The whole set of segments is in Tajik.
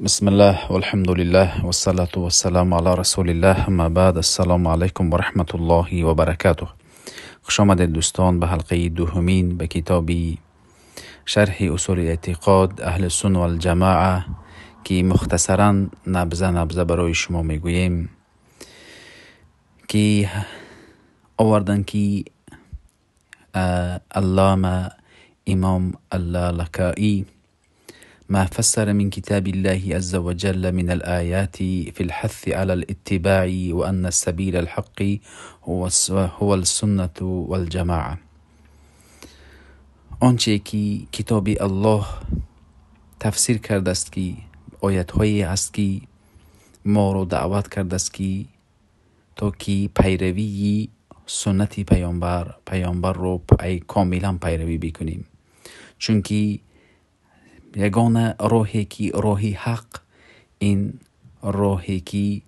بسم الله والحمد لله والصلاة والسلام على رسول الله، اما بعد، السلام علیکم و رحمت الله و برکاته. خوش آمدید دوستان به حلقه دومین به کتاب شرح اصول اعتقاد اهل سنت و الجماعه که مختصرا نبذه نبذه برای شما میگوییم که آوردن که علامه امام اللالکائی ما فسر من كتاب الله عز وجل من الآيات في الحث على الاتباع وأن السبيل الحق هو السنة والجماعة. آنچه که کتاب الله تفسیر کرده است که آیت هایی است که ما رو دعوت کرده است که تا که پیروی سنت پیامبر رو کاملا پیروی بکنیم، چون که یگانه راهی که راهی حق این راهی که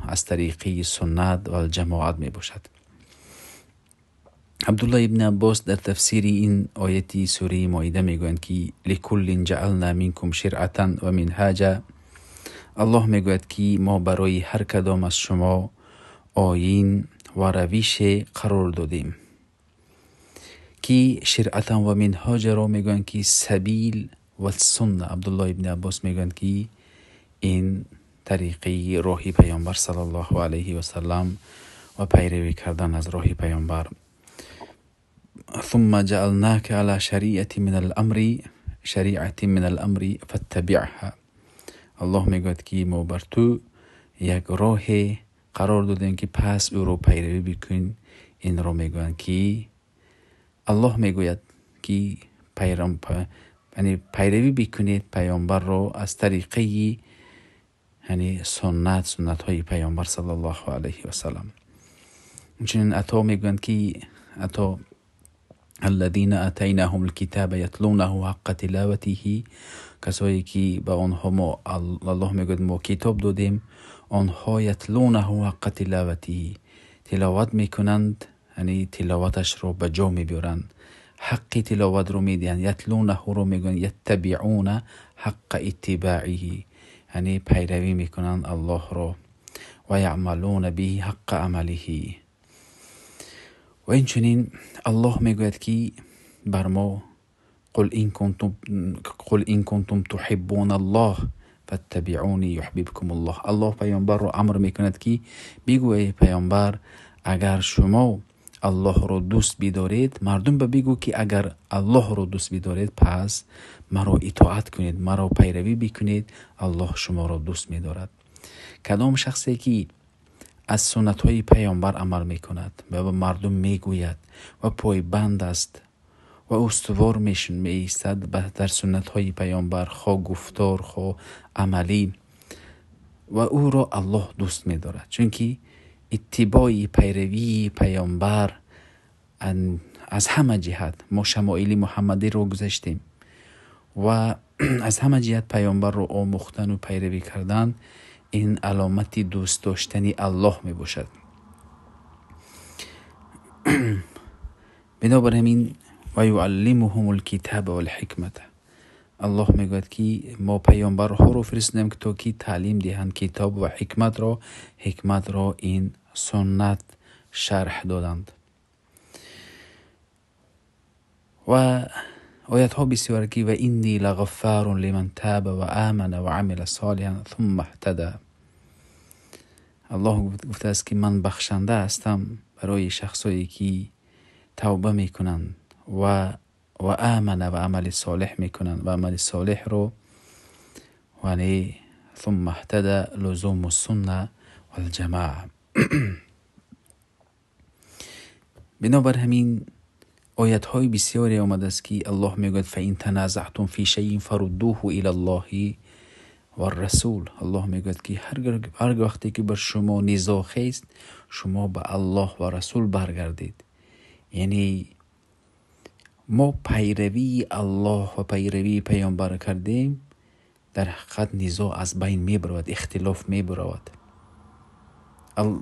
از طریقی سنت و جماعت می باشد. عبدالله ابن عباس در تفسیر این آیت سوره مائده می گویند که لکل جعلنا منکم شرعة و منهاجا. الله می گوید که ما برای هر کدام از شما آیین و روش قرار دادیم که شرعة و منهاج را میگویند که سبیل و سنه. عبدالله ابن عباس میگویند که این طریقه راهی پیامبر صلی الله علیه و سلم و پیروی کردن از راه پیامبر. ثم جعلناک علی شریعة من الامر شریعة من الامر فاتبعها. الله میگوید که ما بر تو یک راه قرار دادیم که پس او رو پیروی بکن. این رو میگویند که الله میگوید که یعنی پیروی بکنید پیامبر رو از طریقه یعنی سنت های پیامبر صلی الله علیه و سلم. همچنین عطا میگویند که عطا الذین اتیناهم الکتاب یتلونه حق تلاوته، کسایی که به آنها ما الله میگوید ما کتاب دادیم، آنها یتلونه حق تلاوته، تلاوت میکنند، یعنی تلاوتش رو به جا میبرند، حق تلاوت رو میدهند. یتلونه رو میگن یتبعون حق اتباعه، یعنی پیروی میکنند الله رو، و یعملون به حق عمله. و اینچنین الله میگوید که بر ما قل این کنتم تحبون الله فاتبعونی یحببکم الله. الله پیامبر رو امر میکند که بگو ای پیامبر اگر شما الله رو دوست بدارید، مردم به بگو که اگر الله رو دوست بدارید پس مرا اطاعت کنید، مرا پیروی بکنید، الله شما رو دوست می‌دارد. کدام شخصی که از سنت های پیامبر عمل میکند و به مردم میگوید و پایبند است و استوار می ایستد در سنت های پیامبر، خواه گفتار خواه عملی، و او را الله دوست می‌دارد، چون که اتباع پیروی پیامبر از همه جهت، ما شمایل محمدی رو گذاشتیم و از همه جهت پیامبر رو آموختن و پیروی کردن این علامت دوست داشتن الله می باشد. بنابراین و یعلمهم الکتاب والحکمت، الله میگوید که ما پیامبرها رو فرستادیم که تا که تعلیم دهند کتاب و حکمت را، حکمت را این سنت شرح دادند. و آیت ها بسیار که و اینی لغفار لمن تاب و آمن و عمل صالحا ثم اهتدى. الله گفته است که من بخشنده هستم برای شخصایی که توبه میکنند و آمن و عمل صالح میکنند و عمل صالح رو، یعنی ثم اهتدى لزوم السنه والجماعه. بنابر همین آیت های بسیاری آمده است که الله میگوید فان تنازعتم فی شیء فردوه الی الله والرسول. الله میگوید که هر وقتی که بر شما نزاع خیست شما به الله و رسول برگردید. یعنی ما پیروی الله و پیروی پیامبر کردیم، در حقیقت نزاع از بین میبرود، اختلاف میبرود.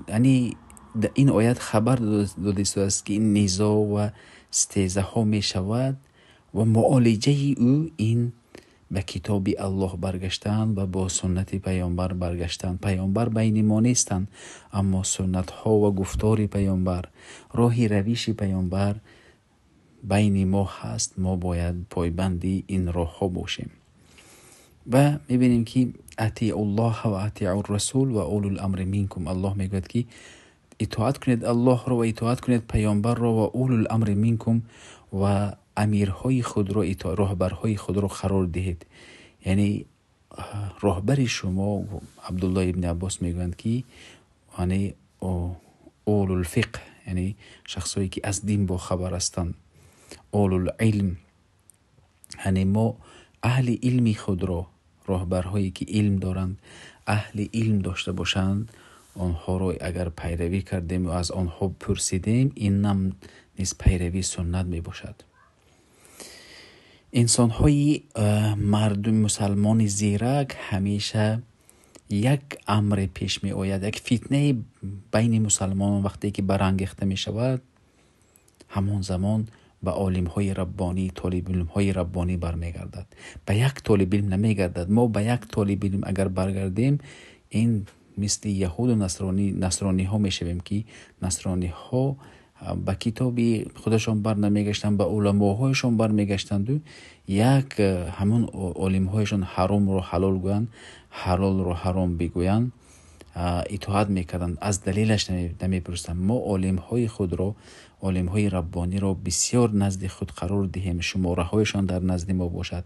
یعنی در این آیت خبر داده است که این نزاع و ستیزه ها می شود و معالجه او این Ба китоби Аллоҳ баргаштан ва бо суннати паёмбар баргаштан. Паёмбар байни мо нестанд, аммо суннатҳо ва гуфтори паёмбар, роҳи равиши паёмбар байни мо ҳаст. Мо бояд пойбанди ин роҳҳо бошем. Ва мебинем, ки атиуллоҳ ва атиур расул ва улул амри минкум. Аллоҳ мегӯяд, ки итоат кунед Аллоҳро ва итоат кунед паёмбарро ва улул амри минкум ва амирҳои худро, роҳбарҳои худро қарор диҳед. Яъне роҳбари шумо, Абдуллоҳ ибни Аббос мегӯянд, ки яъне улул фиқҳ, яъне шахсое ки аз дин бохабар ҳастанд, улул илм, яъне мо аҳли илми худро, роҳбарҳое ки илм доранд, аҳли илм дошта бошанд, онҳоро агар пайравӣ кардем ва аз онҳо пурсидем, инам низ пайравии суннат мебошад. Инсонҳои мардум мусалмони зирак ҳамеша як амре пеш меояд, як фитнае байни мусалмонон вақте ки барангехта мешавад, ҳамон замон ба олимҳои раббонӣ, толибилмҳои раббонӣ бармегардад. Ба як толибилм намегардад. Мо ба як толибилм агар баргардем, ин мисли яҳуду насрониҳо мешавем, ки насрониҳо ба китоби худашон бар намегаштанд, ба уламоҳояшон бармегаштанду як ҳамон олимҳояшон ҳаромро ҳалол гӯянд, ҳалолро ҳаром бигӯянд, итоат мекарданд, аз далелаш намепурсанд. Мо олимҳои худро, олимҳои раббониро бисёр назди худ қарор диҳем, шумораҳояшон дар назди мо бошад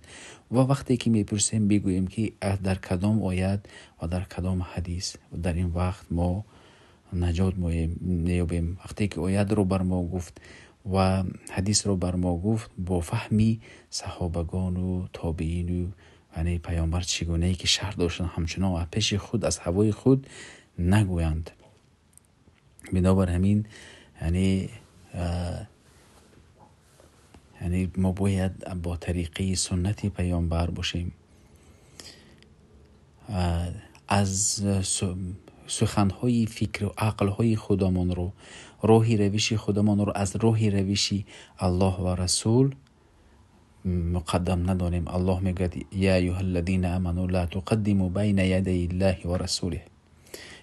ва вақте ки мепурсем, бигӯем, ки дар кадом оят ва дар кадом ҳадис. Дар ин вақт мо наҷот меёбем. Вақте ки оятро бар мо гуфт ва ҳадисро бар мо гуфт, бо фаҳми саҳобагону тобеину, яъне паёмбар чӣ гунае ки шарҳ доштанд, ҳамчунон аз пеши худ, аз ҳавои худ нагӯянд. Бинобар ҳамин, яъне мо бояд бо тариқаи суннати паёмбар бошем. Аз суханҳои фикру ақлҳои худамонро, роҳи равиши худамонро аз роҳи равиши Аллоҳ ва Расул муқаддам надонем. Аллоҳ мегӯяд: я аюҳаллазина аману ла туқаддиму байна ядай Аллоҳи ва расулиҳ.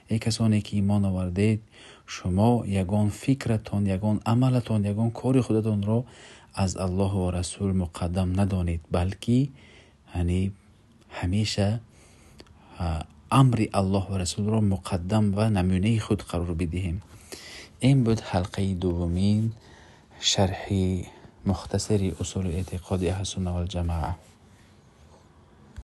Эй касоне ки имон овардед, шумо ягон фикратон, ягон амалатон, ягон кори худатонро аз Аллоҳ ва Расул муқаддам надонед, балки яъне ҳамеша амри Аллоҳ ва Расулро муқаддам ва намунаи худ қарор бидиҳем. Ин буд ҳалқаи дуввумин шарҳи мухтасари усули эътиқоди аҳлусунна валҷамоа.